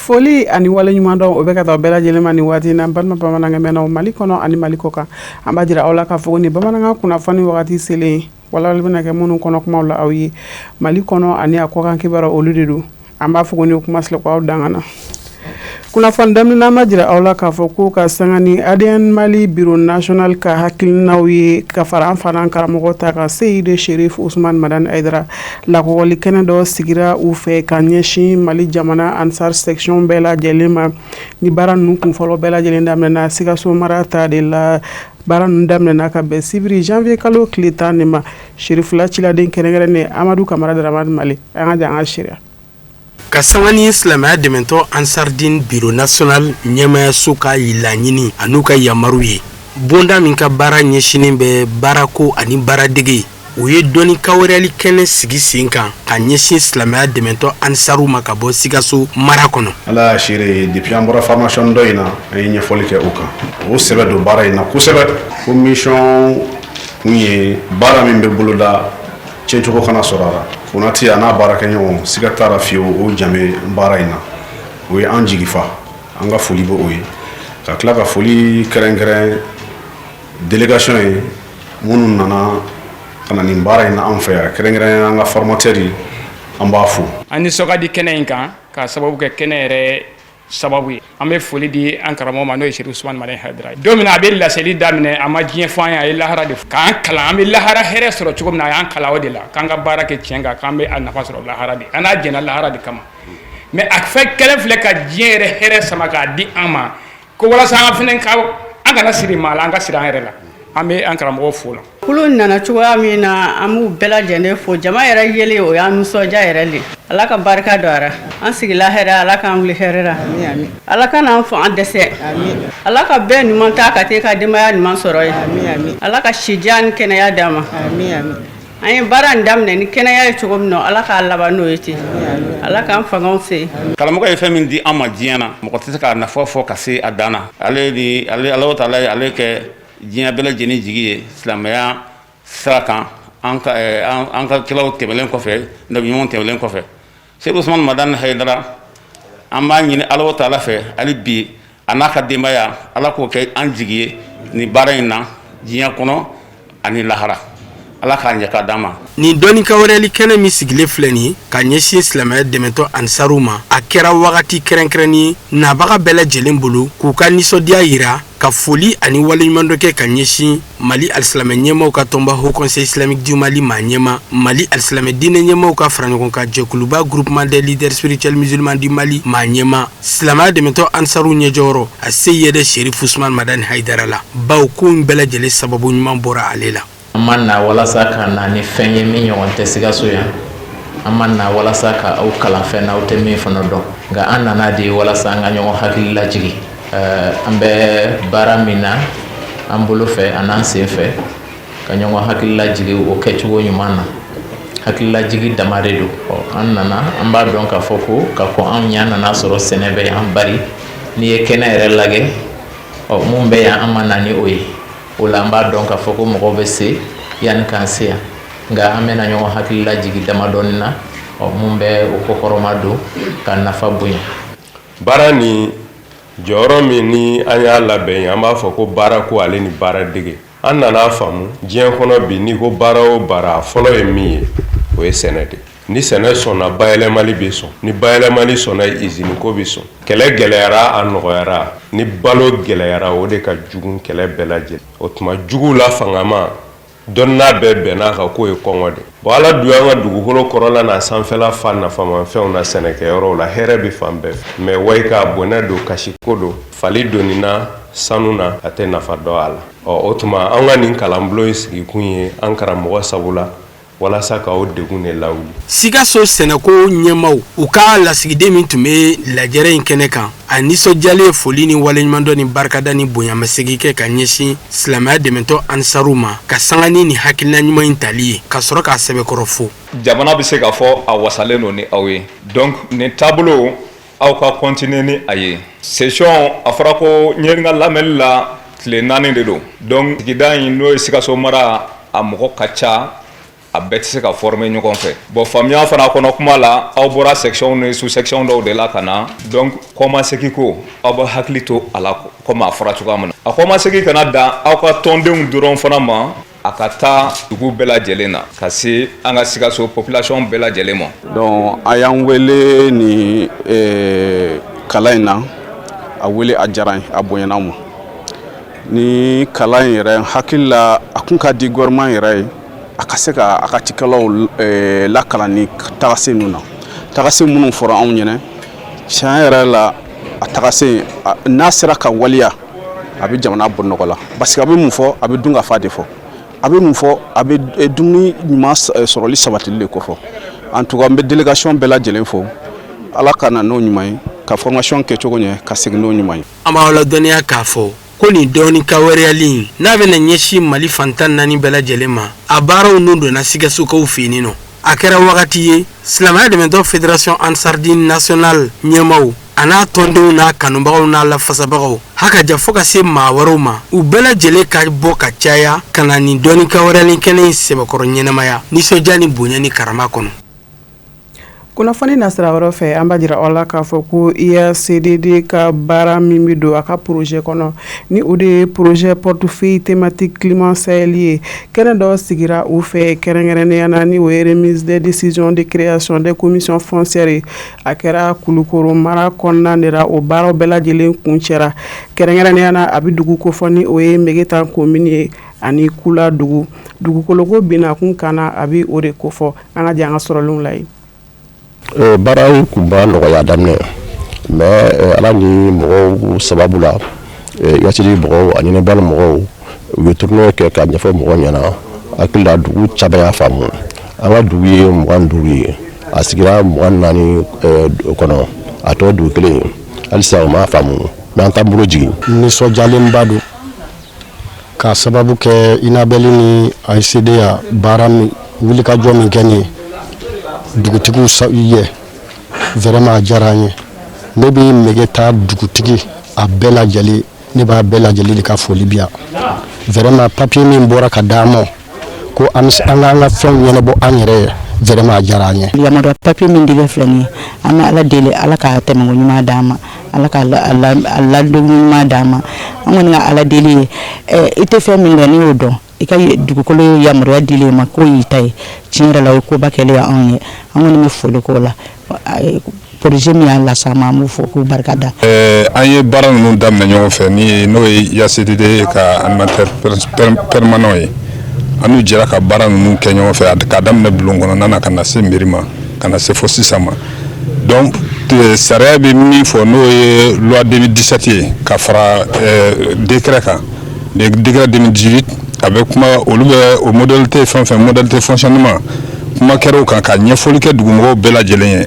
Foli ani waleɲumandɔn, o bɛ ka taa bɛɛ lajɛlen ma nin waati na. Balima bamanankɛ mɛnnaw, Mali kɔnɔ ani Mali kɔ kan, an b'a jira aw la k'a fɔ ni bamanankan kunnafoni wagati selen, walawalali bɛna kɛ minnu kɔnɔ kumaw la aw ye, Mali kɔnɔ ani a kɔkan kibaru, olu de don. An b'a fɔ ni kuma aw dan na kunnafoni daminɛ, an b'a jira aw la k'a fɔ ko ka sanga ni ADN Mali Bureau national ka hakilinaw ye, ka fara an fana karamɔgɔ ta ka Seyidi Sherif Usman Madani Hayidara, lakɔli kɛnɛ dɔ sigira u fɛ ka ɲɛsin Mali jamana Ansar section bɛɛ lajɛlen ma. Ni baara ninnu kunfɔlɔ bɛɛ lajɛlen daminɛna Sikaso mara ta de la. Baara ninnu daminɛna ka bɛn sibiri janvier kalo tile 10 de ma. Sherifila ciladen kɛrɛnkɛrɛnnen Amadu Kamara Dramane Mali, an ka jan an ka seereya. Ka sanga ni silamɛya dɛmɛtɔ Ansardine Bureau national ɲɛmayaso ka laɲini an'u ka yamaru ye, bonda min ka baara ɲɛsinnen bɛ baarako ani baaradege, u ye dɔnni kawɛrɛli kɛnɛ sigi sen kan ka ɲɛsin silamɛya dɛmɛtɔ Ansaru ma ka bɔ Sikaso mara kɔnɔ. Ala y'a seere ye, depuis an bɔra formation dɔ in na, an ye ɲɛfɔli kɛ o kan. O sɛbɛ don baara in na kosɛbɛ, ko mission kun ye baara min bɛ boloda, tiɲɛcogo kana sɔrɔ a la. Konate a n'a baarakɛɲɔgɔn, siga t'a la fiyewu, o jame baara in na, o ye an jigi fa. An ka foli bɛ o ye, ka tila ka foli kɛrɛnkɛrɛn délégation ye minnu nana ka na nin baara in na an fɛ yan, kɛrɛnkɛrɛn an ka formateur, an b'a fo. An nisɔn ka di kɛnɛ in kan ka sababu kɛ kɛnɛ yɛrɛ sababu ye. An bɛ foli di an karamɔgɔ ma, n'o ye Sherif Usman Madani Hayidara ye. Don min na a bɛ laseli daminɛ, a ma diɲɛ fɔ an ye, a ye lahara de k'an kalan. An bɛ lahara hɛrɛ sɔrɔ cogo min na, a y'an kalan o de la, k'an ka baara kɛ tiɲɛ kan, k'an bɛ a nafa sɔrɔ lahara de. An n'a jɛnna lahara de kama. Mais a fɛn kɛlen filɛ ka diɲɛ yɛrɛ hɛrɛ sama k'a di an ma, ko walasa an fana ka an kana siri maa la, an ka siri an yɛrɛ la. An bɛ an karamɔgɔ fo la. Kulu nana cogoya min na, an b'u bɛɛ lajɛlen fo. Jama yɛrɛ yeli, o y'an nisɔndiya yɛrɛ le. Ala ka barika don a ra. An sigila hɛrɛ, Ala k'an wuli hɛrɛ la. Ala ka n'an fɔ an dɛsɛ. Ala ka bɛɛ ɲuman ta ka taa ka denbaya ɲuman sɔrɔ yen. Ala ka sidiya ni kɛnɛya d'an ma. An ye baara in daminɛ ni kɛnɛya ye cogo min na, Ala k'a laban n'o ye ten. Ala k'an fangaw se. Karamɔgɔ ye fɛn min di an ma diɲɛ na, mɔgɔ tɛ se k'a nafa fɔ ka se a dan na. Ale ni ale, Ala taala ye ale kɛ diɲɛ bɛɛ lajɛlen jigi ye silamɛya sira kan. An ka kilaw tɛmɛlen kɔfɛ, nabi ɲumanw tɛmɛlen kɔfɛ, Seyidu Usman Madani Hayidara, an b'a ɲini Ala taala fɛ hali bi, a n'a ka denbaya, Ala k'o kɛ an jigi ye nin baara in na diɲɛ kɔnɔ ani lahara. Ala k'a ɲɛ k'a d'an ma. Nin dɔnni kawɛrɛli kɛnɛ min sigilen filɛ nin ye ka ɲɛsin silamɛya dɛmɛtɔ Ansaru ma, a kɛra wagati kɛrɛnkɛrɛnnin ye nabaga bɛɛ lajɛlen bolo k'u ka nisɔndiya yira, ka foli ani waleɲumandɔn kɛ ka ɲɛsin Mali alisilamɛ ɲɛmaw ka tɔnba Haut Conseil islamique du Mali maa ɲɛma, Mali alisilamɛ diinɛ ɲɛmaw ka faraɲɔgɔnkan jɛkuluba Groupement des leaders spirituels musulmans du Mali maa ɲɛma, silamɛya dɛmɛtɔ Ansaru ɲɛjɔyɔrɔ a Seyidi Sherif Usman Madani Hayidara la, bawo ko in bɛɛ lajɛlen sababu ɲuman bɔra ale la. An ma na walasa ka na ni fɛn ye min ɲɔgɔn tɛ Sikaso yan. An ma na walasa ka aw kalan fɛn na aw tɛ min fana dɔn, nka an nana de walasa an ka ɲɔgɔn hakili lajigi an bɛ baara min na an bolo fɛ an n'an sen fɛ, ka ɲɔgɔn hakili lajigi o kɛcogo ɲuman na. Hakililajigi dama de don. Ɔ, an nana, an b'a dɔn k'a fɔ ko ka kɔn anw ɲɛ, an nana sɔrɔ sɛnɛ bɛ yan. Bari n'i ye kɛnɛ yɛrɛ lajɛ, ɔ, mun bɛ yan, an ma na ni o ye. O la, an b'a dɔn k'a fɔ ko mɔgɔw bɛ se yanni k'an se yan, nka an bɛna ɲɔgɔn hakili lajigi damadɔni na, ɔ, mun bɛ o kɔkɔrɔma don ka nafa bonya. Baara ni jɔyɔrɔ min ni an y'a labɛn, an b'a fɔ ko baarako ale ni baara dege. An nana faamu diɲɛ kɔnɔ bi, n'i ko baara o baara, a fɔlɔ ye min ye, o ye sɛnɛ de. Ni sɛnɛ sɔnna, bayɛlɛmali bɛ sɔn. Ni bayɛlɛmali sɔnna, izini ko bɛ sɔn. Kɛlɛ gɛlɛyara, a nɔgɔyara, ni balo gɛlɛyara, o de ka jugu kɛlɛ bɛɛ lajɛlen. O tuma juguw la fangama, dɔnniya bɛɛ bɛnn'a kan k'o ye kɔngɔ de. Bon, Ala dun y'an ka dugukolo kɔrɔla n'a sanfɛla fa nafamafɛnw na. Sɛnɛkɛyɔrɔw la, hɛrɛ bɛ fan bɛɛ fɛ, mais wayi k'a bɔnɛ don, kasiko don, fali donnina sanu na, a tɛ nafa dɔn a la. Ɔ, o tuma an ka nin kalanbulon in sigikun ye an karamɔgɔ sabu la walasa ka o degun de lawuli. Sikaso sɛnɛko ɲɛmaw, u ka lasigiden min tun bɛ lajɛrɛ in kɛnɛ kan, a nisɔndiyalen foli ni waleɲumandɔn ni barikada ni bonyamasegin kɛ ka ɲɛsin silamɛya dɛmɛtɔ Ansaru ma, ka sanga ni nin hakilina ɲuman in tali ye, ka sɔrɔ k'a sɛbɛkɔrɔ fo. Jamana bɛ se k'a fɔ a wasalen don ni aw ye. Donc nin taabolo, aw ka continuer ni a ye. Session, a fɔra ko n ye n ka lamɛnli la, tile 4 de don. Donc sigida in, n'o ye Sikaso mara, a mɔgɔ ka ca. A bɛɛ tɛ se ka former ɲɔgɔn fɛ. Bon, faamuya fana kɔnɔ kuma la, aw bɔra section ni sous section dɔw de la ka na. Donc kɔmasegi ko, aw bɛ hakili to a la komi a fɔra cogoya min na, a kɔmasegi kana dan aw ka tɔndenw dɔrɔn fana ma, a ka taa dugu bɛɛ lajɛlen na, ka se an ka Sikaso population bɛɛ lajɛlen ma. Donc a y'an wele ni kalan in na, a wele a diyara n ye, a bonyana ma. Ni kalan in yɛrɛ, hakili la, a kun ka di gouvernement yɛrɛ ye, a ka se ka a ka cikɛlaw lakalan ni tagasen ninnu na, tagasen minnu fɔra anw ɲɛna. Tiɲɛ yɛrɛ la, a tagasen n'a sera ka waliya, a bɛ jamana bɔ nɔgɔ la, parce que a bɛ mun fɔ? A bɛ dun ka fa de fɔ. A bɛ mun fɔ? A bɛ dumuni ɲuman sɔrɔli sabatili de kofɔ. En tout cas, n bɛ délégation bɛɛ lajɛlen fo. Ala ka na n'o ɲuman ye, ka formation kɛcogo ɲɛ, ka segin n'o ɲuman ye. An b'aw ladɔnniya k'a fɔ ko nin dɔɔni ka wɛrɛyali in n'a bɛna ɲɛsin Mali fantan naani bɛɛ lajɛlen ma, a baaraw nun donna Sikasokaw fɛ yen nɔ. A kɛra wagati ye silamɛya dɛmɛtɔ Fédération Ansardine Nationale ɲɛmaw a n'a tɔndenw n'a kanubagaw n'a lafasabagaw hakaja, fo ka se maa wɛrɛw ma, u bɛɛ lajɛlen ka bɔ ka caya ka na nin dɔɔni ka wɛrɛyali kɛnɛ in sɛbɛkɔrɔ ɲɛnamaya nisɔndiya ni bonya ni karama kɔnɔ. Kunnafoni na sira wɛrɛ fɛ, an b'a jira aw la k'a fɔ ko IACDD ka baara min bɛ don a ka projet kɔnɔ, ni o de ye projet portefeuille thématique climat Sahel ye, kɛnɛ dɔ sigira u fɛ kɛrɛnkɛrɛnnenya na, ni o ye remise des décisions de création des commissions foncières ye. A kɛra Kulukoro mara kɔnɔna de la. O baaraw bɛɛ lajɛlen kuncɛra kɛrɛnkɛrɛnnenya na, a bɛ dugu kofɔ, ni o ye Megetan commune ye ani Kula dugu. Dugukoloko binna kun kan na, a bɛ o de kofɔ. An ka jɛ an ka sɔrɔlenw la yen. Baara in kun ba nɔgɔya daminɛ, mais Ala ni mɔgɔw sababu la, IACD mɔgɔw ani Enabel mɔgɔw, u ye tournée kɛ ka ɲɛfɔ mɔgɔw ɲɛna. Hakili la, dugu caman y'a faamu. An ka dugu ye 25 ye, a sigira 24 kɔnɔ, a tɔ dugu kelen halisa o m'a faamu, mais an t'an bolo jigin. Nisɔndiyalenba don k'a sababu kɛ Enabel ni AICD ya baara min, wulikajɔ min kɛ nin ye dugutigiw ye, vraiment a diyara an ye. Ne bɛ Megetan dugutigi a bɛɛ lajɛlen, ne b'a bɛɛ lajɛlen de ka foli bi yan. Vraiment, papier min bɔra ka d'an ma ko an k'an ka fɛnw ɲɛnabɔ an yɛrɛ ye, vraiment a diyara an ye. Yamaruya papier min dilen filɛ nin ye, an bɛ Ala deli, Ala ka tɛmɛko ɲuman d'an ma, Ala ka ladon ɲuman d'an ma. An kɔni ka Ala deli ye, i tɛ fɛn min dɔn, n'i y'o dɔn, i ka dugukolo yamaruya dilen ma k'o y'i ta ye, tiɲɛ yɛrɛ la, o ye koba kɛlen ye anw ye. An kɔni bɛ foli k'o la. Projet min y'a las'an ma, an b'o fɔ k'u barika da. An ye baara ninnu daminɛ ɲɔgɔn fɛ ni n'o ye IACDD ka animateur permanent ye. An n'u jɛra ka baara ninnu kɛ ɲɔgɔn fɛ, k'a daminɛ bulon kɔnɔna na ka na se mairie ma, ka na se fo sisan ma. Donc sariya bɛ min fɔ, n'o ye loi 2017 ye ka fara décret kan, décret 2018, a bɛ kuma olu bɛ o modalité fɛn fɛn, modalité fonctionnement, kuma kɛra o kan ka ɲɛfɔli kɛ dugumɔgɔw bɛɛ lajɛlen ye.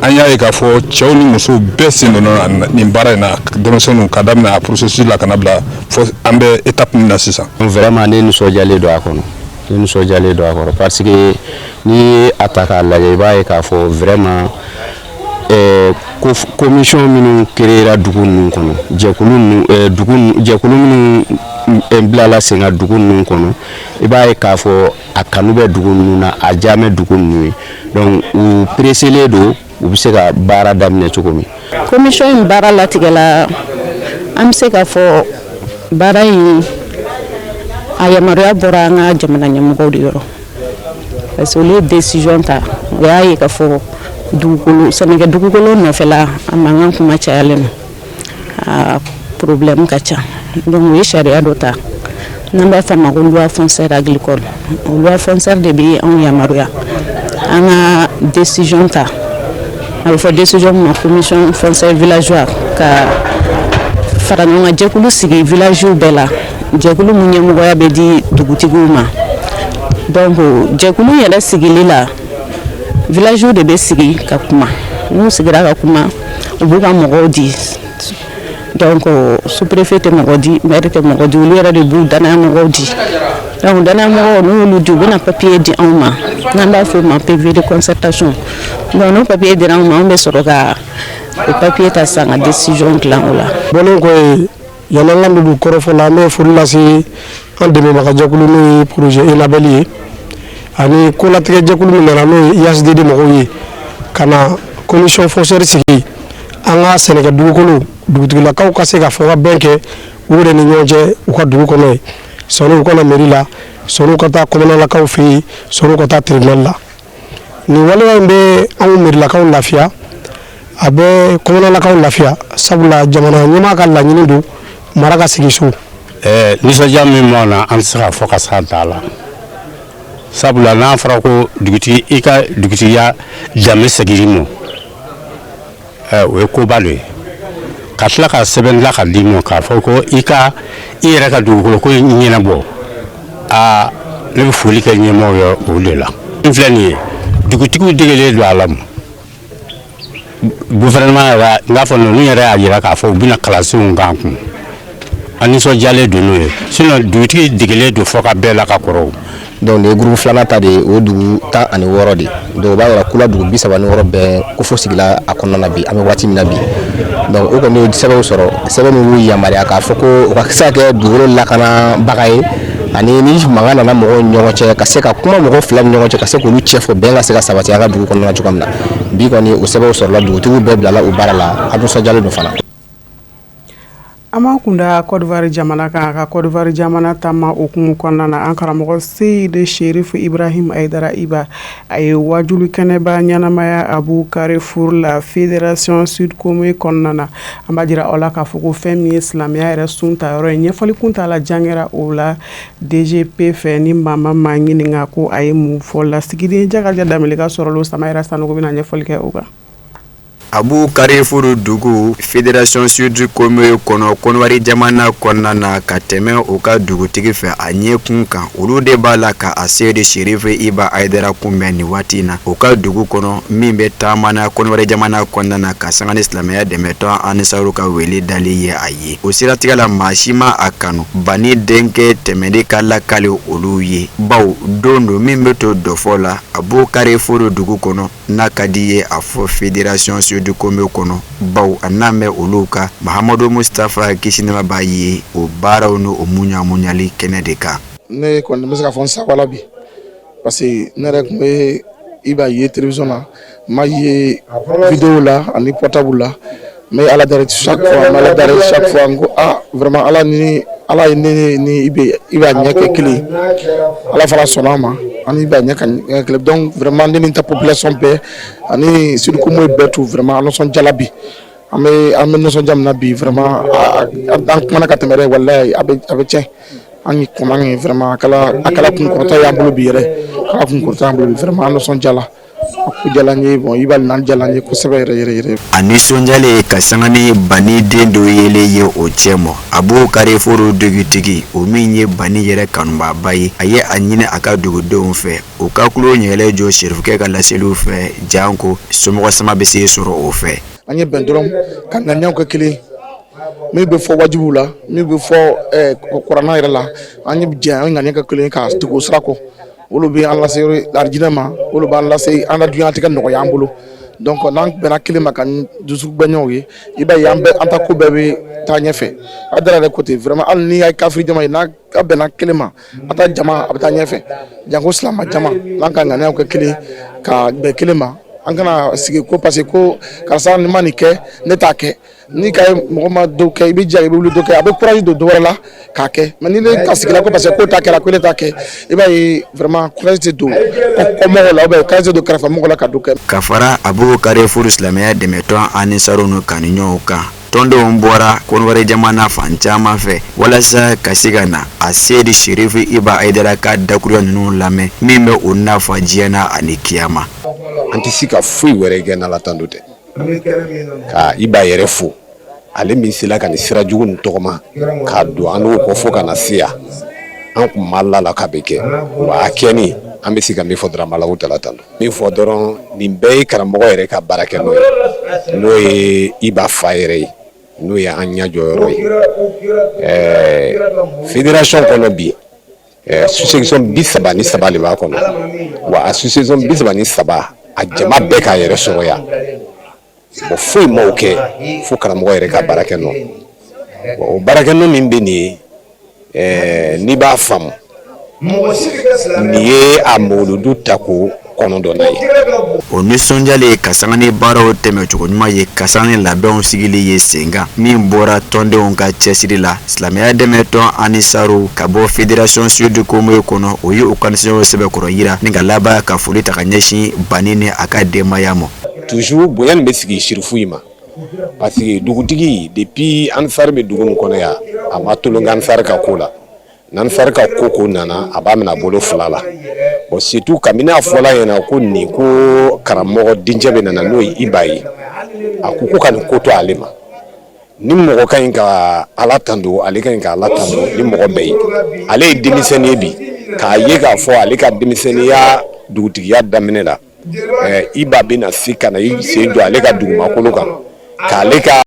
An y'a ye k'a fɔ cɛw ni musow bɛɛ sen donna nin baara in na, denmisɛnninw, ka daminɛ a processus la ka na bila fo an bɛ étape min na sisan. Vraiment, ne nisɔndiyalen don a kɔnɔ, ne nisɔndiyalen don a kɔrɔ, parce que n'i ye a ta k'a lajɛ, i b'a ye k'a fɔ vraiment commission minnu créera dugu ninnu kɔnɔ, jɛkulu ninnu, dugu jɛkulu minnu bilala sen kan dugu ninnu kɔnɔ, i b'a ye k'a fɔ a kanu bɛ dugu ninnu na, a diya bɛ dugu ninnu ye. Donc u pressélen don, u bɛ se ka baara daminɛ cogo min. Commission in baara latigɛla, an bɛ se k'a fɔ baara in a yamaruya bɔra an ka jamana ɲɛmɔgɔw de yɔrɔ, parce que olu ye décision ta. U y'a ye k'a fɔ dugukolo, sɛnɛkɛ dugukolo nɔfɛla, a mankan kuma cayalen don, a problème ka ca. Donc u ye sariya dɔ ta n'an b'a fɔ a ma ko loi foncière agricole. O loi foncière de bɛ anw yamaruya an ka décision ta, a bɛ fɔ décision min ma commission foncière villageoise, ka fara ɲɔgɔn kan jɛkulu sigi village bɛɛ la, jɛkulu min ɲɛmɔgɔya bɛ di dugutigiw ma. Donc jɛkulu yɛrɛ sigili la, village de bɛ sigi ka kuma. N'u sigira ka kuma, u b'u ka mɔgɔw di. Donc sous-préfet tɛ mɔgɔ di, maire tɛ mɔgɔ di, olu yɛrɛ de b'u danaya mɔgɔw di. Donc danaya mɔgɔw, n'u y'olu di, u bɛna papier di anw ma n'an b'a fɔ o ma PV de concertation. Donc n'o papier dira anw ma, anw bɛ sɔrɔ ka o papier ta sisan ka décision dilan o la. Bɔlen kɔ yen, yanni an ka don kɔrɔfɔ la, an bɛ foli lase an dɛmɛbagajɛkulu n'o ye projet Enabel ye. Ani kolatigɛjɛkulu min nana, n'o ye IHDD mɔgɔw ye, ka na commission foncière sigi an ka sɛnɛkɛ dugukolo, dugutigilakaw ka se ka fɔ ka bɛn kɛ u yɛrɛ ni ɲɔgɔn cɛ u ka dugu kɔnɔ yen, sɔnni u ka na mairie la, sɔnni u ka taa kɔmɔnalakaw fɛ yen, sɔnni u ka taa tribunal la. Nin waleya in bɛ anw mairilakaw lafiya, a bɛ kɔmɔnalakaw lafiya, sabula jamana ɲɛmaa ka laɲini don mara ka sigi so. Nisɔndiya min b'an na, an tɛ se k'a fɔ ka s'a dan la, sabula n'a fɔra ko dugutigi i ka dugutigiya danbe segin i ma, o ye koba de ye. Ka tila ka sɛbɛn dilan ka d'i ma k'a fɔ ko i ka i yɛrɛ ka dugukolo ko ɲɛnabɔ, aa, ne bɛ foli kɛ ɲɛmaaw ye o de la. N filɛ nin ye, dugutigiw degelen don a la. Gouvernement yɛrɛ n k'a fɔ ninnu yɛrɛ y'a jira k'a fɔ u bɛna kalansenw k'an kun, an nisɔndiyalen don n'o ye. Sinon dugutigi degelen don fɔ ka bɛɛ la ka kɔrɔ. Donc nin ye groupe filanan ta de ye, o ye dugu 16 de ye. Donc o b'a yira kula dugu 36 bɛɛ ko fo sigila a kɔnɔna na bi, an bɛ waati min na bi. Donc o kɔni ye sɛbɛnw sɔrɔ, sɛbɛn min b'u yamaruya k'a fɔ ko o ka se ka kɛ dugukolo lakanabaga ye, ani ni mankan nana mɔgɔw ni ɲɔgɔn cɛ, ka se ka kuma mɔgɔ fila ni ɲɔgɔn cɛ, ka se k'olu cɛ fɔ, bɛn ka se ka sabati an ka dugu kɔnɔna na cogoya min na. Bi kɔni, o sɛbɛnw sɔrɔla, dugutigiw bɛɛ bilala o baara la, an nisɔndiyalen don fana. An b'an kunda Côte d'Ivoire jamana kan. Ka Côte d'Ivoire jamana taama hukumu kɔnɔna na, an karamɔgɔ Seyidi Sherifu Ibrahim Aidara Iba, a ye wajulu kɛnɛba ɲɛnamaya Abu Carrefour la, Fédération Sud Comoé kɔnɔna na. An b'a jira aw la k'a fɔ ko fɛn min ye silamɛya yɛrɛ sun ta yɔrɔ ye, ɲɛfɔli kuntala jan kɛra o la DGP fɛ. Ni maa ma ɲininka ko a ye mun fɔ, lasigiden Jakarija Danbele ka sɔrɔ Samayira Sanogo bɛna ɲɛfɔli kɛ o kan. Abu Carrefour dugu, Fédération Sud Comoé kɔnɔ, Kɔnɔwari jamana kɔnɔna na, ka tɛmɛ u ka dugutigi fɛ a ɲɛkun kan, olu de b'a la ka a Seyidi Sherifu Iba Aidara kunbɛn nin waati in na u ka dugu kɔnɔ, min bɛ taama na Kɔnɔwari jamana kɔnɔna na, ka sanga ni silamɛya dɛmɛtɔn Anisaru ka wele dali ye a ye. O siratigɛ la, maa si ma a kanu Bani denkɛ tɛmɛni ka lakali olu ye, bawo don don min bɛ to dɔfɔ la Abu Carrefour dugu kɔnɔ, n'a ka di ye a fɔ Fédération Sud Comoé kɔnɔ, bawo a n'a mɛn olu ka Mahamadu Mustafa kisi nɛɛma b'a ye o baaraw ni o muɲamuɲali kɛnɛ de kan. Ne kɔni bɛ se k'a fɔ n sawala bi, parce que ne yɛrɛ tun bɛ Iba ye télévision na, n m'a ye vidéo la ani portable la. N bɛ Ala deli chaque fois, n bɛ Ala deli chaque fois, n ko ah, vraiment, Ala ni Ala ye ne ni Iba ɲɛ kɛ kelen ye, Ala fana sɔnna a ma, an ni Iba ɲɛ ka kɛ kelen. Donc vraiment, ne ni n ta population bɛɛ ani Sud Comoé bɛɛ tout, vraiment, an nisɔndiyala bi. An bɛ nisɔndiya min na bi, vraiment, an kumana ka tɛmɛ dɛ, walayi, a bɛ tiɲɛ. An ye kuma ye, vraiment, a kɛla kunkɔrɔta y'an bolo bi yɛrɛ, a kɛla kunkɔrɔta y'an bolo bi. Vraiment, an nisɔndiyala, a ko diyala n ye. Bon, Iba nali diyala n ye kosɛbɛ yɛrɛ yɛrɛ yɛrɛ. A nisɔndiyalen ka sanga ni Bani den dɔ yelen ye o cɛ ma, Abu Carrefour dugutigi, o min ye Bani yɛrɛ kanubaaba ye, a ye a ɲini a ka dugudenw fɛ u ka tulo ɲɛgɛlɛ jɔ Serifukɛ ka laseliw fɛ, janko somɔgɔ sama bɛ se sɔrɔ o fɛ. An ye bɛn dɔrɔn ka ŋaniyaw kɛ kelen, min bɛ fɔ wajibiw la, min bɛ fɔ kuranna yɛrɛ la, an ye jɛ, an ŋaniya kɛ kelen ka tugu o sira kɔ. Olu bɛ an lase arijinɛ ma, olu b'an lase an ka diɲɛlatigɛ nɔgɔya an bolo. Donc n'an bɛnna kelen ma ka dusu gbɛɲɔgɔn ye, i b'a ye an bɛɛ an ta ko bɛɛ bɛ taa ɲɛfɛ. A dara yɛrɛ ko ten, vraiment, hali n'i ye kafiri jama ye, n'a bɛnna kelen ma, a ta jama a bɛ taa ɲɛfɛ. Janko silamɛ jama, n'an ka ŋaniyaw kɛ kelen ka bɛn kelen ma, an kana sigi ko parce que ko karisa ni ma nin kɛ, ne t'a kɛ. N'i ka mɔgɔ ma dɔ kɛ, i bɛ jija, i bɛ wuli dɔ kɛ, a bɛ courage don dɔ wɛrɛ la k'a kɛ. Mais ni ne ka sigila ko parce que ko ta kɛra ko ne t'a kɛ, i b'a ye vraiment courage tɛ don kɔmɔgɔw la ou bien courage tɛ don kɛrɛfɛmɔgɔw la ka dɔ kɛ. Ka fara Abu Carrefour silamɛya dɛmɛtɔn Anisaru n'u kanuɲɔgɔnw kan, tɔndenw bɔra Kɔnɔwari jamana fan caman fɛ walasa ka se ka na a Seyidi Sherifu Iba Aidara ka dakuruya ninnu lamɛn, min bɛ u nafa diɲɛ na ani kiyama. An tɛ se ka foyi wɛrɛ kɛ n'Ala tando tɛ, ka Iba yɛrɛ fo, ale min sela ka nin sira jugu nin tɔgɔma k'a don an n'o kɔ fo ka na se yan. An kun ma la la k'a bɛ kɛ wa, a kɛni, an bɛ se ka min fɔ dɔrɔn, an bɛ Alahu taala tando. Min fɔ dɔrɔn, nin bɛɛ ye karamɔgɔ yɛrɛ ka baara kɛ n'o ye, n'o ye Iba fa yɛrɛ ye, n'o ye an ɲɛ jɔyɔrɔ ye. Fédération kɔnɔ bi, sous-section 33 de b'a kɔnɔ wa. A sous-section 33, a jama bɛɛ k'a yɛrɛ sɔrɔ yan. Bon, foyi m'o kɛ fo karamɔgɔ yɛrɛ ka baara kɛ nɔ. Bon, o baarakɛ nɔ min bɛ nin ye, n'i b'a faamu Nin ye a mawuludu tako 9nan ye. O nisɔndiyalen ka sanga ni baaraw tɛmɛcogo ɲuman ye ka sanga ni labɛnw sigili ye sen kan min bɔra tɔndenw ka cɛsiri la silamɛya dɛmɛtɔn Anisaru ka bɔ Fédération Sud Comoé kɔnɔ o ye u ka nisɔndiya sɛbɛkɔrɔ jira ni ka laban ka foli ta ka ɲɛsin Bani ni a ka denbaya ma. Toujours bonya nin bɛ sigi sirifu in ma parce que dugutigi depuis Ansar bɛ dugu min kɔnɔ yan a ma tulon kɛ Ansar ka ko la. N'Ansar ka ko ko nana a b'a minɛ bolo fila la bon surtout kabini a fɔla ɲɛna ko nin ko karamɔgɔ dencɛ bɛ nana n'o ye Iba ye a ko ko ka nin ko to ale ma ni mɔgɔ ka ɲi ka Ala tando ale ka ɲi ka Ala tando ni mɔgɔ bɛɛ ye ale ye denmisɛnnin ye bi k'a ye k'a fɔ ale ka denmisɛnninya dugutigiya daminɛ la Iba bɛna se ka na i sen jɔ ale ka dugumakolo kan k'ale ka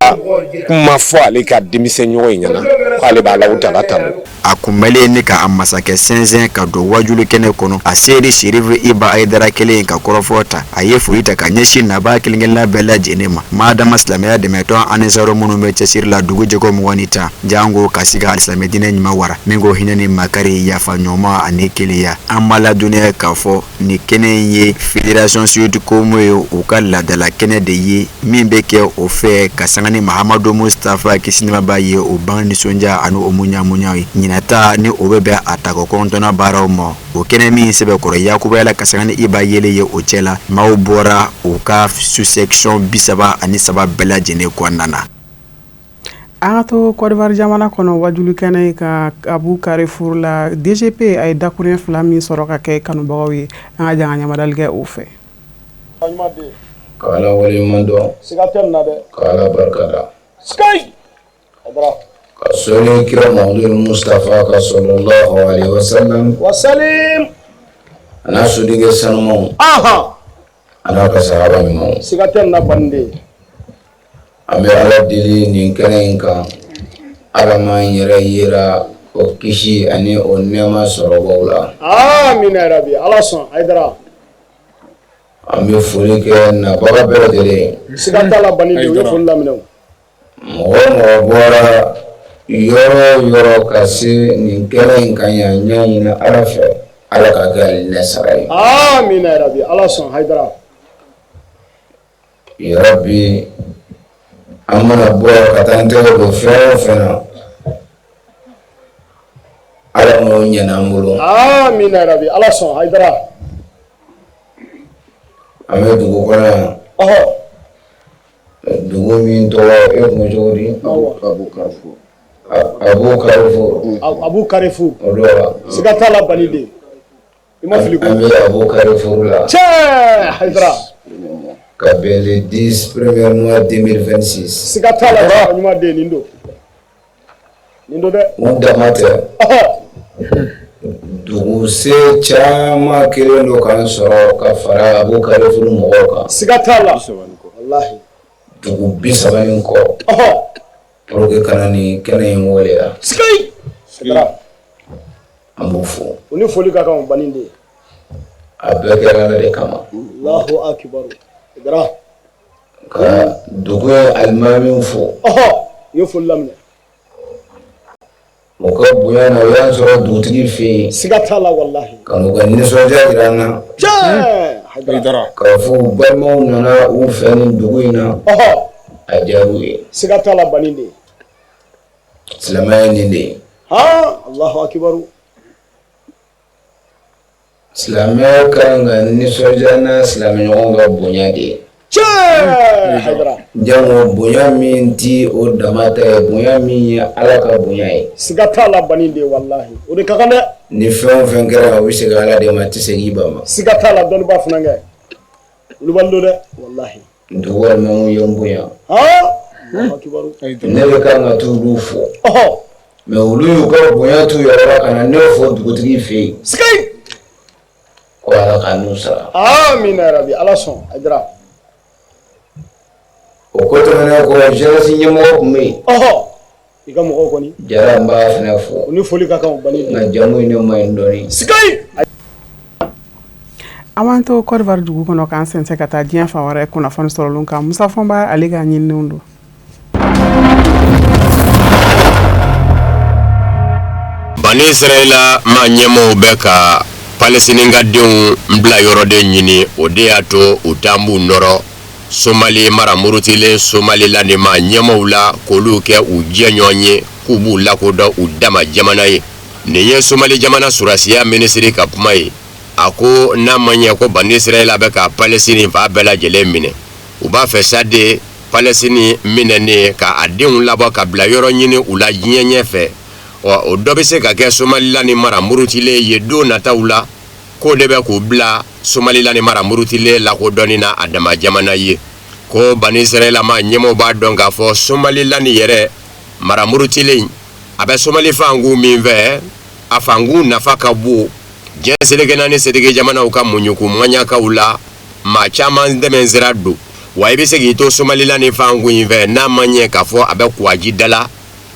kuma fɔ ale ka denmisɛn ɲɔgɔn in ɲɛna k'ale bɛ Alahu taala tanu. A kunbɛlen ni ka a masakɛ sɛnsɛn ka don wajuli kɛnɛ kɔnɔ a seri Serifu Iba Ayidara kelen ka kɔrɔfɔ ta a ye foli ta ka ɲɛsin nabaa kelenkelenna bɛɛ lajɛlen ma madama silamɛya dɛmɛtɔn Anisaru minnu bɛ cɛsiri la dugu jɛko 20 ni 10 jango ka se ka alisilamɛ diinɛ ɲuman wara min ko hinɛ ni makari yafa ɲɔgɔnma ani kelenya an b'a ladɔnniya k'a fɔ nin kɛnɛ in ye Fédération Sud Comoé ye u ka laadala kɛnɛ de ye min bɛ kɛ o fɛ ka sanga ni Mahamadu Mustafa kisi ni nɛɛma b'a ye o bange nisɔndiya ani o muɲamuɲa ye ɲinan ta ni o bɛ bɛn a tako 9nan baaraw ma o kɛnɛ min sɛbɛkɔrɔ yakubayala ka sanga ni Iba yelen ye o cɛ la maaw bɔra u ka sous-section 33 bɛɛ lajɛlen kɔnɔna na. An ka to Côte d'Ivoire jamana kɔnɔ wajuli kɛnɛ kan Abu Carrefour la DGP a ye dakuruɲɛ fila min sɔrɔ ka kɛ kanubagaw ye an ka jan ka ɲamadali kɛ o fɛ. Ka Ala waleɲuman dɔn. Siga tɛ nin na dɛ. Ka Ala barika da. Ka sɔli kira Muhamadu Mustafa kan sallallahu alaihi wasallam. Wasalim. A n'a sodenkɛ sanumanw. Anhan. A n'a ka sahaba ɲumanw. Siga tɛ nin na baniden. An bɛ Ala deli nin kɛnɛ in kan Ala m'an yɛrɛ yera o kisi ani o nɛɛma sɔrɔbaw la. Amina yarabi Ala sɔn Hayidara. An bɛ foli kɛ nabaga bɛɛ lajɛlen ye. Siga t'a la baniden u ye foli laminɛ o. Mɔgɔ o mɔgɔ bɔra yɔrɔ o yɔrɔ ka se nin kɛnɛ in kan yan n y'a ɲini Ala fɛ Ala k'a kɛ alijinɛ sara ye. Amina yarabi Ala sɔn Hayidara. Yarabi an mana bɔ ka taa an tɛgɛ don fɛn o fɛn na Ala m'o ɲɛna an bolo. Amina yarabi Ala sɔn Hayidara. An bɛ dugu kɔnɔ yan. Ɔhɔ. Dugu min tɔgɔ e kun cogo di? Abu Carrefour. Abu Carrefour. Abu Carrefour. O don wa? Siga t'a la baniden. I ma fili koyi. An bɛ Abu Carrefour la. Tiɲɛ Hayidara. Ka bɛn le 10 premier mois 2026. Siga t'a la cɛ ɲuman den nin don. Nin don dɛ. U dama tɛ. Ɔhɔ. Duguse caman kɛlen don k'an sɔrɔ ka fara Abu Carrefour mɔgɔw kan. Siga t'a la. Walahi. Dugu 30 ni kɔ. Ɔhɔ. Pour que ka na nin kɛnɛ in waleya. Sikayi. Hayidara. An b'u fo. U ni foli ka kan o baniden. A bɛɛ kɛra Ala de kama. Alahu akibaru. Hayidara. Ka dugu in alimamiw fo. Ɔhɔ. U ye foli laminɛ. U ka bonya na u y'an sɔrɔ dugutigi fɛ yen. Siga t'a la walahi. Ka n'u ka nisɔndiya jira an na. Tiɲɛ. Hayidara. K'a fɔ u balimaw nana u fɛ nin dugu in na. Ɔhɔ. A diyara u ye. Siga t'a la baniden. Silamɛya ye nin de ye. Han Alahu akibaru. Silamɛ ka kan ka nisɔndiya n'a silamɛɲɔgɔn ka bonya de ye. Tiɲɛ Hayidara. Jango bonya min ti o dama ta ye bonya min ye Ala ka bonya ye. Siga t'a la baniden walahi o de ka kan dɛ. Ni fɛn o fɛn kɛra o bɛ segin Ala de ma a tɛ segin i ba ma. Siga t'a la dɔnnibaa funankɛ wulibali don dɛ walahi. Dugu alimamiw ye n bonya. Han Alahu akibaru. Ne de kan ka t'olu fo. Ɔhɔ. Mais olu y'u ka bonya t'u yɛrɛ la ka na ne fo dugutigi fɛ yen. Sikayi. Ko Ala k'a n'u sara. Amina yarabi Ala sɔn Hayidara. O ko tɛmɛnen kɔ jeunesse ɲɛmɔgɔ tun bɛ yen. Ɔhɔ. I ka mɔgɔw kɔni. Jara n b'a fana fo. U ni foli ka kan o baniden. Nka jamu in ne ma ɲi dɔɔnin. Sikayi. An b'an to Côte d'Ivoire dugu kɔnɔ k'an sɛnsɛn ka taa diɲɛ fan wɛrɛ kunnafoni sɔrɔlenw kan Musa Fɔnba ale ka ɲininiw don. Bani Israɛla maa ɲɛmɔgɔw bɛ ka Palestine ka denw bila yɔrɔ de ɲini, o de y'a to u taa b'u nɔrɔ Somali mara murutilen Somaliland maa ɲɛmɔgɔw la, k'olu kɛ u jɛɲɔgɔn ye, k'u b'u lakodɔn u dama jamana ye. Nin ye Somali jamana surasiya minisiri ka kuma ye. A ko n'a ma ɲɛ ko Bani Israɛla bɛ ka Palestine fan bɛɛ lajɛlen minɛ, u b'a fɛ sa de Palestine minɛnen ka a denw labɔ ka bila yɔrɔ ɲini u la diɲɛ ɲɛfɛ. Ɔ, o dɔ bɛ se ka kɛ Somaliland mara murutilen ye don nataw la, k'o de bɛ k'u bila Somaliland mara murutilen lakodɔnni na a dama jamana ye. Ko Bani Israɛla maa ɲɛmɔgɔw b'a dɔn k'a fɔ Somaliland yɛrɛ mara murutilen, a bɛ Somali fankun min fɛ, a fankun nafa ka bon diɲɛ seleke naani setigi jamanaw ka muɲuku maɲakaw la, maa caman dɛmɛ sira don. Wa i bɛ se k'i to Somaliland fankun in fɛ, n'a ma ɲɛ k'a fɔ a bɛ kuwaji da la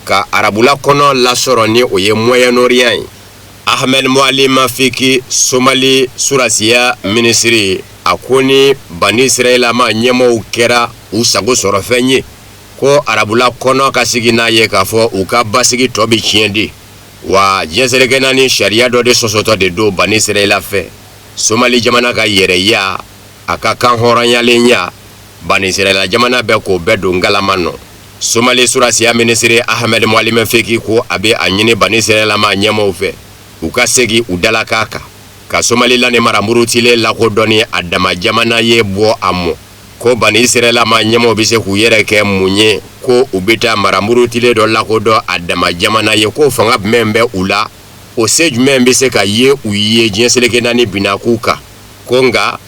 ka arabula kɔnɔ lasɔrɔ ni o ye Moyen-Orient ye. Ahmed Moalim Fiki, Somali surasiya minisiri, a ko ni Bani Israɛla maa ɲɛmɔgɔw kɛra u sago sɔrɔ fɛn ye, ko arabula kɔnɔ ka sigi n'a ye k'a fɔ u ka basigi tɔ bɛ tiɲɛ de. Wa diɲɛ seleke naani sariya dɔ de sɔsɔtɔ de don Bani Israɛla fɛ, Somali jamana ka yɛrɛya, a ka kan hɔrɔnyalenya, Bani Israɛla jamana bɛ k'o bɛɛ don ngalama nɔ. Somali surasiya minisiri Ahmed Moalim Fiki ko a bɛ a ɲini Bani Israɛla maa ɲɛmɔgɔw fɛ, u ka segin u dalakan kan, ka Somaliland mara murutilen lakodɔnni a dama jamana ye bɔ a mɔ. Ko Bani Israɛla maa ɲɛmɔgɔw bɛ se k'u yɛrɛ kɛ mun ye ko u bɛ taa mara murutilen dɔ lakodɔn a dama jamana ye, ko fanga jumɛn bɛ u la, o se jumɛn bɛ se ka ye u ye diɲɛ seleke naani binakun kan. Ko nka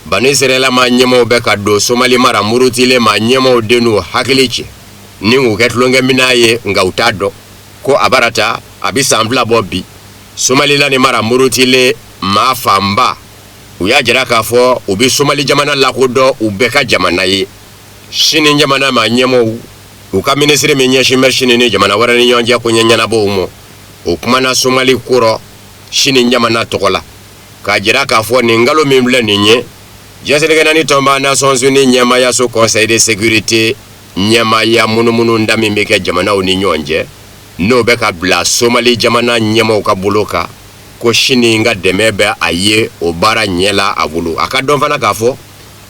Bani Israɛla maa ɲɛmɔgɔw bɛ ka don Somali mara murutilen maa ɲɛmɔgɔw de n'u hakili cɛ ni k'u kɛ tulonkɛminɛn ye, nka u t'a dɔn ko a bara ta a bɛ san 2 bɔ bi. Somaliland mara murutilen maa fanba, u y'a jira k'a fɔ u bɛ Somali jamana lakodɔn u bɛɛ ka jamana ye. Sini jamana maa ɲɛmɔgɔw, u ka minisiri min ɲɛsin bɛ Sini ni jamana wɛrɛ ni ɲɔgɔn cɛ koɲɛ ɲɛnabɔw ma, o kumana Somali ko rɔ Sini jamana tɔgɔ la, k'a jira k'a fɔ nin kalo min filɛ nin ye, diɲɛ seleke naani tɔnba Nations Unies ɲɛmaayaso Conseil de sécurité ɲɛmaaya munumunu da min bɛ kɛ jamanaw ni ɲɔgɔn cɛ, n'o bɛ ka bila Somali jamana ɲɛmaaw ka bolo kan, ko Sini ka dɛmɛ bɛ a ye o baara ɲɛ la a bolo. A ka dɔn fana k'a fɔ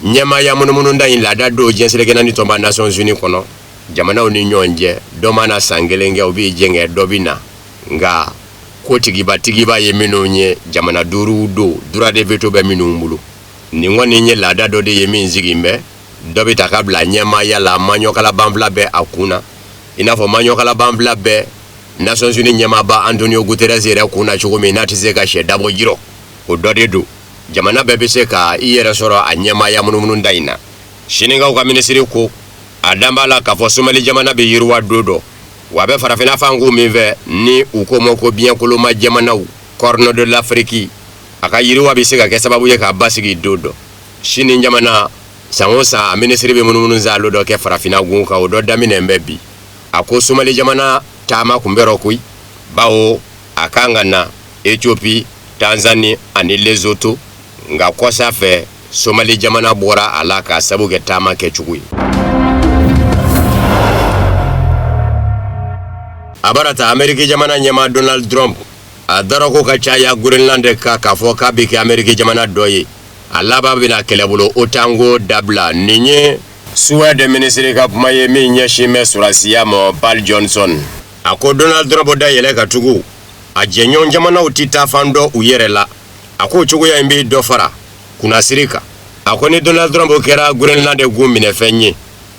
ɲɛmaaya munumunu da in laada don diɲɛ seleke naani tɔnba Nations Unies kɔnɔ, jamanaw ni ɲɔgɔn cɛ, dɔ mana san kelen kɛ, u b'i jɛngɛ, dɔ bɛ na. Nka ko tigiba tigiba ye minnu ye, jamana 5 don, droit de veto bɛ minnu bolo. Nin kɔni ye laada dɔ de ye min sigi bɛ, dɔ bɛ ta ka bila ɲɛmaaya la, maɲɔkala banfila bɛ a kun na, i n'a fɔ maɲɔkala banfila bɛ Nations Unies ɲɛmaaba Antonio Guterres yɛrɛ kun na cogo min n'a tɛ se ka sɛ dabɔ jirɔ, o dɔ de don. Jamana bɛɛ bɛ se ka i yɛrɛ sɔrɔ a ɲɛmaaya munumunu da in na. Sinikaw ka minisiri ko a dan b'a la k'a fɔ Somali jamana bɛ yiriwa don dɔ, wa a bɛ farafinna fankun min fɛ ni u ko ma ko biɲɛkoloma jamanaw, Corne de l'Afrique, a ka yiriwa bɛ se ka kɛ sababu ye k'a basigi don dɔ. Sini jamana san o san a minisiri bɛ munumunu saalo dɔ kɛ farafinna gun kan, o dɔ daminɛ bɛ bi. A ko Somali jamana taama kun bɛ rɔ koyi, bawo a kan ka na Ethiopie, Tanzanie ani Lesotho, nka kɔsa fɛ Somali jamana bɔra a la k'a sabu kɛ taama kɛcogo ye. A bara ta Ameriki jamana ɲɛmaa Donald Trump, a darako ka caya Groenland kan k'a fɔ k'a bɛ kɛ Ameriki jamana dɔ ye, a laban bɛna kɛlɛbolo OTAN ko dabila. Nin ye Suwɛde minisiri ka kuma ye min ɲɛsin bɛ surasiya ma, Pal Johnson. A ko Donald Trump da yɛlɛ ka tugu a jɛɲɔgɔn jamanaw tɛ taa fan dɔ u yɛrɛ la. A ko cogoya in bɛ dɔ fara kunnasiri kan. A ko ni Donald Trump kɛra Groenland gun minɛfɛn ye,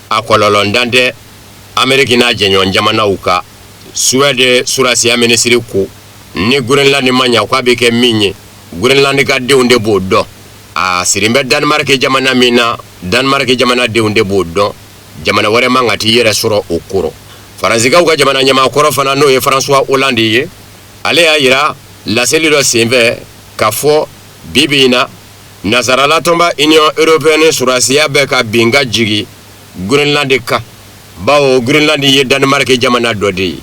a kɔlɔlɔntan tɛ Ameriki n'a jɛɲɔgɔn jamanaw kan. Suwɛde surasiya minisiri ko ni Groenland ma ɲa k'a bɛ kɛ min ye, Groenland ka denw de b'o dɔn. A sirin bɛ Danemark jamana min na, Danemark jamana denw de b'o dɔn, jamana wɛrɛ man ka t'i yɛrɛ sɔrɔ o kɔrɔ. Faransikaw ka jamana ɲɛmaa kɔrɔ fana, n'o ye François Hollande ye, ale y'a yira laseli dɔ senfɛ k'a fɔ bi bi in na nasarala tɔnba Union européenne surasiya bɛ ka bin ka jigin Groenland kan, bawo Groenland ye Danemark jamana dɔ de ye.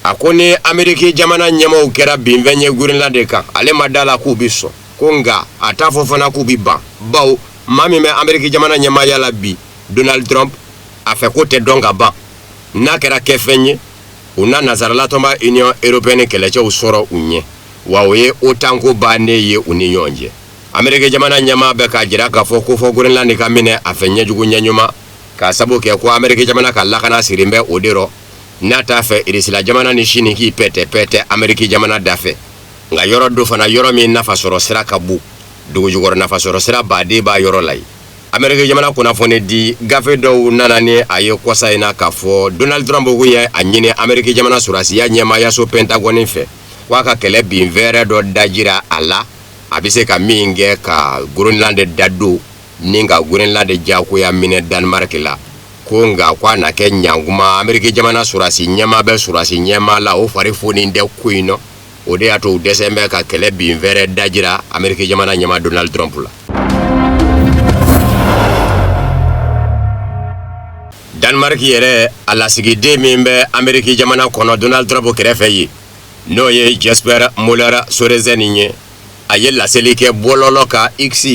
A ko ni Ameriki jamana ɲɛmaaw kɛra binfɛn ye Groenland kan, ale ma da la k'u bɛ sɔn ko, nka a t'a fɔ fana k'u bɛ ban, bawo maa min bɛ Ameriki jamana ɲɛmaaya la bi, Donald Trump, a fɛ ko tɛ dɔn ka ban. N'a kɛra kɛfɛn ye, U na nansaralatɔnba Union européenne kɛlɛcɛw sɔrɔ u ɲɛ, wa o ye OTAN ko bannen ye u ni ɲɔgɔn cɛ. Ameriki jamana ɲɛmaa bɛ k'a jira k'a fɔ ko fɔ Groenland ka minɛ a fɛ ɲɛjugu ɲɛɲuman, k'a sabu kɛ ko Ameriki jamana ka lakana sirin bɛ o de rɔ, n'a t'a fɛ Irisila jamana ni Sini k'i pɛtɛ-pɛtɛ Ameriki jamana dafɛ. Nka yɔrɔ dɔ fana, yɔrɔ min nafasɔrɔ sira ka bon, dugujukɔrɔ nafasɔrɔ sira baden b'a yɔrɔ la yen. Ameriki jamana kunnafoni di gafe dɔw nana ni a ye kɔsa in na k'a fɔ Donald Trump ko ye a ɲini Ameriki jamana sɔrɔdasiya ɲɛmaayaso Pentagone fɛ k'a ka kɛlɛ bin fɛɛrɛ dɔ dajira a la, a bɛ se ka min kɛ ka Groenland dadon ni ka Groenland diyagoya minɛ Danemark la. Ko nka ko a na kɛ ɲankuma Ameriki jamana sɔrɔdasi ɲɛmaa bɛ sɔrɔdasi ɲɛmaa la, o fari fonin tɛ ko in nɔ. O de y'a to u dɛsɛ bɛ ka kɛlɛ bin fɛɛrɛ dajira Ameriki jamana ɲɛmaa Donald Trump la. Danemark yɛrɛ a lasigiden min bɛ Ameriki jamana kɔnɔ Donald Trump kɛrɛfɛ yen, n'o ye Jesper Moller Sorensen ye, a ye laseli kɛ bɔlɔlɔ kan X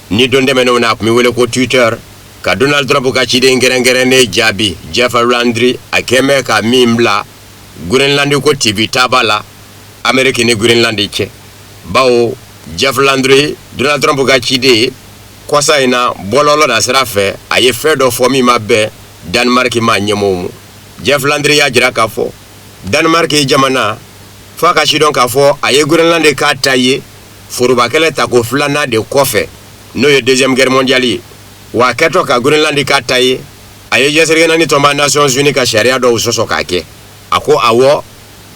ni don tɛmɛnenw na a tun bɛ wele ko Twitter, ka Donald Trump ka ciden kɛrɛnkɛrɛnnen jaabi Jeff Landry, a kɛn bɛ ka min bila Groenland ko tibi taba la Ameriki ni Groenland cɛ, bawo Jeff Landry, Donald Trump ka ciden ye, kɔsa in na bɔlɔlɔ na sira fɛ, a ye fɛn dɔ fɔ min ma bɛn Danemark maa ɲɛmɔgɔw ma. Jeff Landry y'a jira k'a fɔ Danemark jamana f'a ka sidɔn k'a fɔ a ye Groenland k'a ta ye forobakɛlɛ tako filanan de kɔfɛ, n'o ye deuxième guerre mondiale ye. Wa a kɛtɔ ka Groenland k'a ta ye, a ye diɲɛ tɔnba Nations Unies ka sariya dɔw sɔsɔ k'a kɛ. A ko awɔ,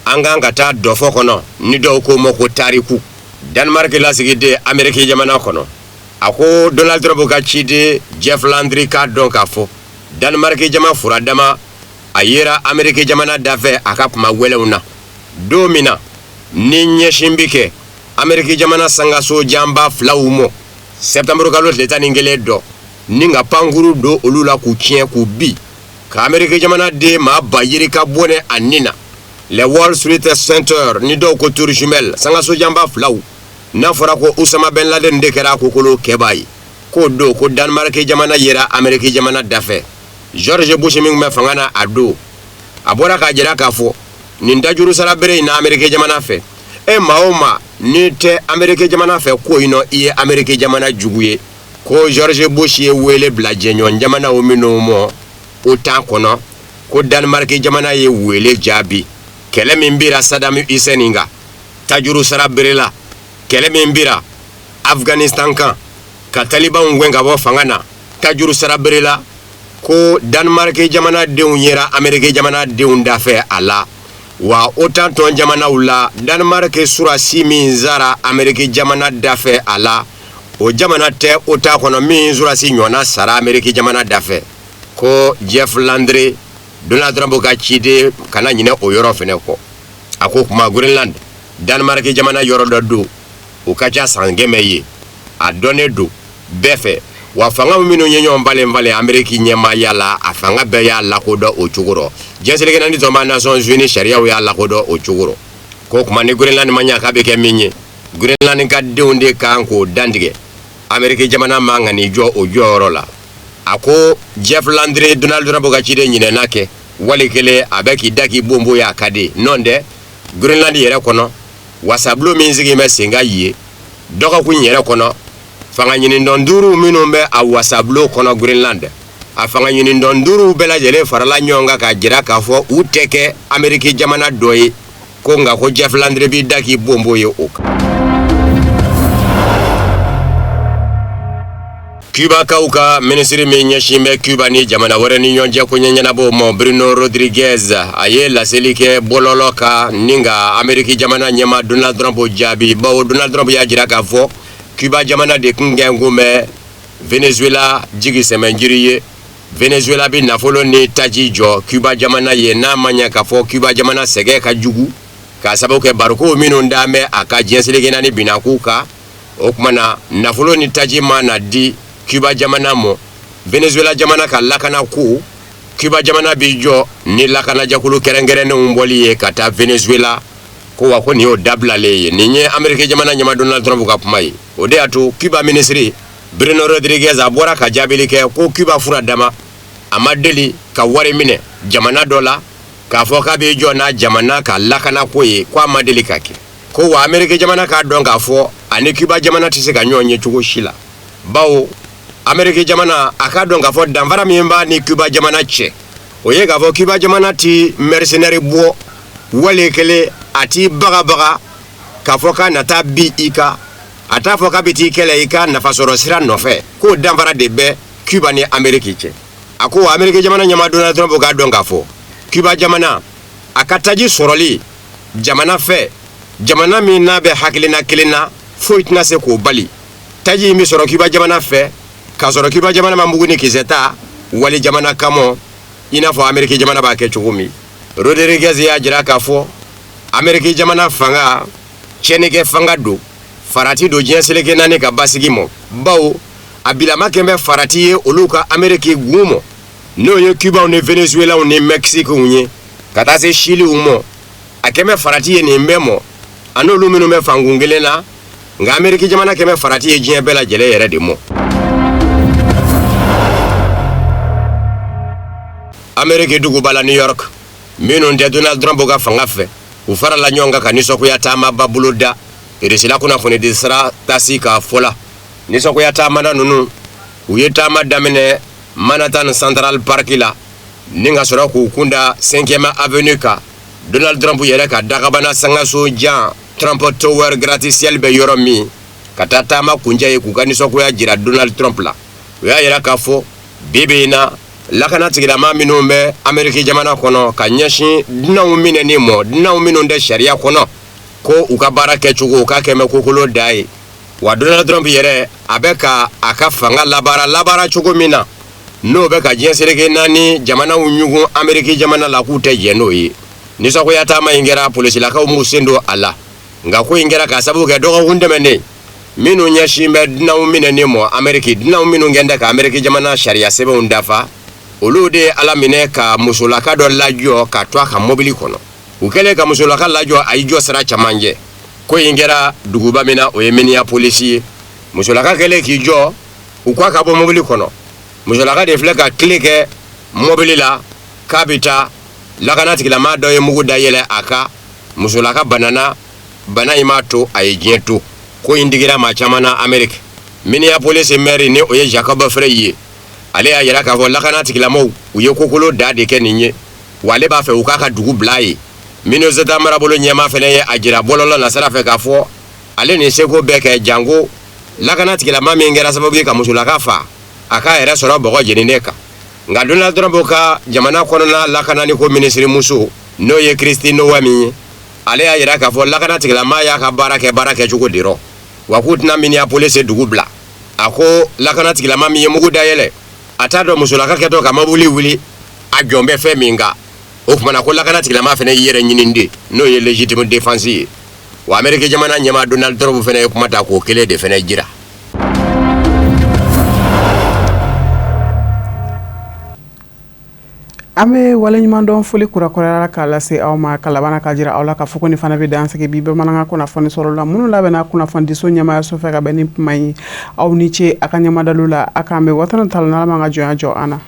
an kan ka taa dɔfɔ kɔnɔ ni dɔw k'o ma ko tariku. Danemark lasigiden Ameriki jamana kɔnɔ, a ko Donald Trump ka ciden Jeff Landry k'a dɔn k'a fɔ Danemark jama furadama a yera Ameriki jamana dafɛ a ka kuma gwɛlɛnw na don min na ni ɲɛsin bi kɛ Ameriki jamana sangaso janba filaw mɔ septembre kalo tile 11 dɔ, ni ka pankuru don olu la k'u tiɲɛ k'u bi, ka Ameriki jamana den maa ba yirika bɔnɛ a ni na. Les World Trade Center ni dɔw ko Tour Jumelle, sangaso janba filaw, n'a fɔra ko Usama Ben Laden de kɛra a kokolo kɛbaa ye, k'o don ko Danemark jamana yera Ameriki jamana dafɛ. George Bush min tun bɛ fanga na a don, a bɔra k'a jira k'a fɔ nin tajuru sara bere in na Ameriki jamana fɛ, e maa o maa n'i tɛ Ameriki jamana fɛ ko in nɔ, i ye Ameriki jamana jugu ye. Ko George Bush ye wele bila jɛɲɔgɔn jamanaw minnu ma OTAN kɔnɔ, ko Danemark jamana ye wele jaabi. Kɛlɛ min bira Saddam Hussein kan tajuru sara bere la, kɛlɛ min bira Afghanistan kan ka talibanw gɛn ka bɔ fanga na tajuru sara bere la, ko Danemark jamana denw yera Ameriki jamana denw dafɛ a la. Wa OTAN tɔn jamanaw la, Danemark surasi min sara Ameriki jamana dafɛ a la, o jamana tɛ OTAN kɔnɔ min surasi ɲɔgɔnna sara Ameriki jamana dafɛ. Ko Jeff Landry, Donald Trump ka ciden, kana ɲinɛ o yɔrɔ fɛnɛ kɔ. A ko kuma Groenland, Danemark jamana yɔrɔ dɔ don, o ka ca san 100 ye, a dɔnnen don bɛɛ fɛ. Wa fanga minnu ye ɲɔgɔn falen falen Ameriki ɲɛmaaya la, a fanga bɛɛ y'a lakodɔn o cogo rɔ. Diɲɛ seleke naani tɔnba Nations Unies sariyaw y'a lakodɔn o cogo rɔ. Ko kuma ni Groenland ma ɲa k'a bɛ kɛ min ye, Groenland ka denw de kan k'o dantigɛ. Ameriki jamana man ka n'i jɔ o jɔyɔrɔ la. A ko Jeff Landry, Donald Trump ka ciden, ɲinɛna kɛ wali kelen a bɛ k'i da k'i bonbon ye, a ka di nɔ dɛ. Groenland yɛrɛ kɔnɔ, wasabulon min sigi bɛ sen kan yen dɔgɔkun yɛrɛ kɔnɔ, fanga ɲinidɔn duuru minnu bɛ a wasabulon kɔnɔ Groenland, a fanga ɲinidɔn duuru bɛɛ lajɛlen farala ɲɔgɔn kan k'a jira k'a fɔ u tɛ kɛ Ameriki jamana dɔ ye. Ko nka ko Jeff Landry b'i da k'i bonbon ye o kan. Cubakaw ka minisiri min ɲɛsin bɛ Cuba ni jamana wɛrɛ ni ɲɔgɔn cɛ ko ɲɛnabɔ ma, Bruno Rodriguez, a ye laseli kɛ bɔlɔlɔ kan ni ka Ameriki jamana ɲɛmaa Donald Trump jaabi, bawo Donald Trump y'a jira k'a fɔ Cuba jamana de kun kɛn bɛ Venezuela jigi sɛmɛnjiri ye. Venezuela bɛ nafolo ni taji jɔ Cuba jamana ye, n'a ma ɲɛ k'a fɔ Cuba jamana sɛgɛn ka jugu k'a sababu kɛ bariko minnu dalen bɛ a ka diɲɛ seleke naani binnakow kan. O tuma na nafolo ni taji ma na di Cuba jamana ma. Venezuela jamana ka lakana ko, Cuba jamana b'i jɔ ni lakanajɛkulu kɛrɛnkɛrɛnnenw bɔli ye ka taa Venezuela, ko wa ko nin y'o dabilalen ye. Nin ye Ameriki jamana ɲɛmaa Donald Trump ka kuma ye. O de y'a to Cuba minisiri Bruno Rodriguez a bɔra ka jaabili kɛ ko Cuba fura dama a ma deli ka wari minɛ jamana dɔ la. K'a fɔ k'a b'i jɔ n'a jamana ka lakanako ye, ko a ma deli ka kɛ. Ko wa Ameriki jamana k'a dɔn k'a fɔ ani Cuba jamana tɛ se ka ɲɔgɔn ye cogo si la, bawo Ameriki jamana a k'a dɔn k'a fɔ danfara min b'a ni Cuba jamana cɛ, o ye k'a fɔ Cuba jamana ti mercenaire bɔ wale kelen, a t'i bagabaga k'a fɔ k'a na taa bin i kan, a t'a fɔ k'a bɛ t'i kɛlɛ i ka nafasɔrɔ sira nɔfɛ. K'o danfara de bɛ Cuba ni Ameriki cɛ. A ko Ameriki jamana ɲɛmaa Donald Trump k'a dɔn k'a fɔ Cuba jamana a ka taji sɔrɔli jamana fɛ, jamana min n'a bɛ hakilina kelen na, foyi tɛna se k'o bali. Taji in bɛ sɔrɔ Cuba jamana fɛ k'a sɔrɔ Cuba jamana ma mugu ni kisɛ ta wali jamana kama, i n'a fɔ Ameriki jamana b'a kɛ cogo min. Rodriguez y'a jira k'a fɔ Ameriki jamana fanga tiɲɛnikɛ fanga don, farati don diɲɛ seleke naani ka basigi ma, bawo a bilama kɛn bɛ farati ye olu ka Ameriki gun ma, n'o ye Cubaw ni Venezuelaw ni Mexiquew ye, ka taa se Chiliw ma. A kɛn bɛ farati ye nin bɛɛ ma, a n'olu minnu bɛ fankun kelen na, nka Ameriki jamana kɛn bɛ farati ye diɲɛ bɛɛ lajɛlen yɛrɛ de ma. Ameriki duguba la New York, minnu tɛ Donald Trump ka fanga fɛ, u farala ɲɔgɔn kan ka nisɔngoya taamaba boloda. Irisila kunnafonidi sira TASS ka fɔ la, nisɔngoya taamana ninnu, u ye taama daminɛ Manhattan Central Park la ni ka sɔrɔ k'u kunda 5e avenue kan, Donald Trump yɛrɛ ka dagabana sangaso jan Trump Tower gratte-ciel bɛ yɔrɔ min, ka taa taama kuncɛ yen k'u ka nisɔngoya jira Donald Trump la. U y'a yira k'a fɔ bi bi in na, lakana tigilama minnu bɛ Ameriki jamana kɔnɔ ka ɲɛsin dunanw minɛni ma, dunanw minnu tɛ sariya kɔnɔ, ko u ka baara kɛcogo k'a kɛn bɛ kokolo da ye. Wa Donald Trump yɛrɛ a bɛ ka a ka fanga labaara labaara cogo min na, n'o bɛ ka diɲɛ seleke naani jamanaw ɲugun Ameriki jamana la, k'u tɛ jɛn n'o ye. Nisɔngoya taama in kɛra, polisilakaw m'u sen don a la, nka ko in kɛra k'a sababu kɛ dɔgɔkun tɛmɛnen, minnu ɲɛsin bɛ dunanw minɛni ma Ameriki, dunanw minnu kɛn tɛ ka Ameriki jamana sariya sɛbɛnw dafa, olu de ye ala minɛ ka musolaka dɔ lajɔ ka to a ka mobili kɔnɔ. U kɛlen ka musolaka lajɔ, a y'i jɔ sira camancɛ. Ko in kɛra duguba min na, o ye Minneapolis ye. Musolaka kɛlen k'i jɔ, u ko a ka bɔ mobili kɔnɔ. Musolaka de filɛ ka clé kɛ mobili la k'a bɛ taa. Lakana tigilama dɔ ye mugu da yɛlɛ a kan, musolaka banana, bana in m'a to a ye diɲɛ to. Ko in digira maa caman na Ameriki. Minneapolis maire, ni o ye Jacob Frey ye, ale y'a yira k'a fɔ lakana tigilamaw u ye kokolo da de kɛ nin ye, wa ale b'a fɛ u k'a ka dugu bila ye. Minnesota marabolo ɲɛmaa fana ye a jira bɔlɔlɔ nasira fɛ k'a fɔ ale ni seko bɛɛ kɛ janko lakana tigilama min kɛra sababu ye ka musolaka fa, a k'a yɛrɛ sɔrɔ bɔgɔ jeninen kan. Nka Donald Trump ka jamana kɔnɔna lakanani ko minisirimuso, n'o ye Kristi Noem ye, ale y'a yira k'a fɔ lakana tigilama y'a ka baara kɛ baara kɛcogo de rɔ, wa k'u tɛna Minneapolis dugu bila. A ko lakana tigilama min ye mugu dayɛlɛ, a t'a dɔn musolaka kɛtɔ ka mobili wuli, a jɔn bɛ fɛn min kan. O tuma na ko lakana tigilama fana y'i yɛrɛ ɲini de, n'o ye légitime défense ye. Wa Ameriki jamana ɲɛmaa Donald Trump fana ye kuma ta k'o kelen de fana jira. An bɛ waleɲumandɔn foli kurakuraya k'a lase aw ma, ka laban k'a jira aw la k'a fɔ ko nin fana bɛ dan sigi bi bamanankan kunnafoni sɔrɔ la, minnu labɛnna kunnafonidiso ɲɛmaayaso fɛ ka bɛn ni kuma ye. Aw ni ce a ka ɲɛmadalu la. A k'an bɛn waati ta la, n'Ala m'an ka jɔnya jɔ an na.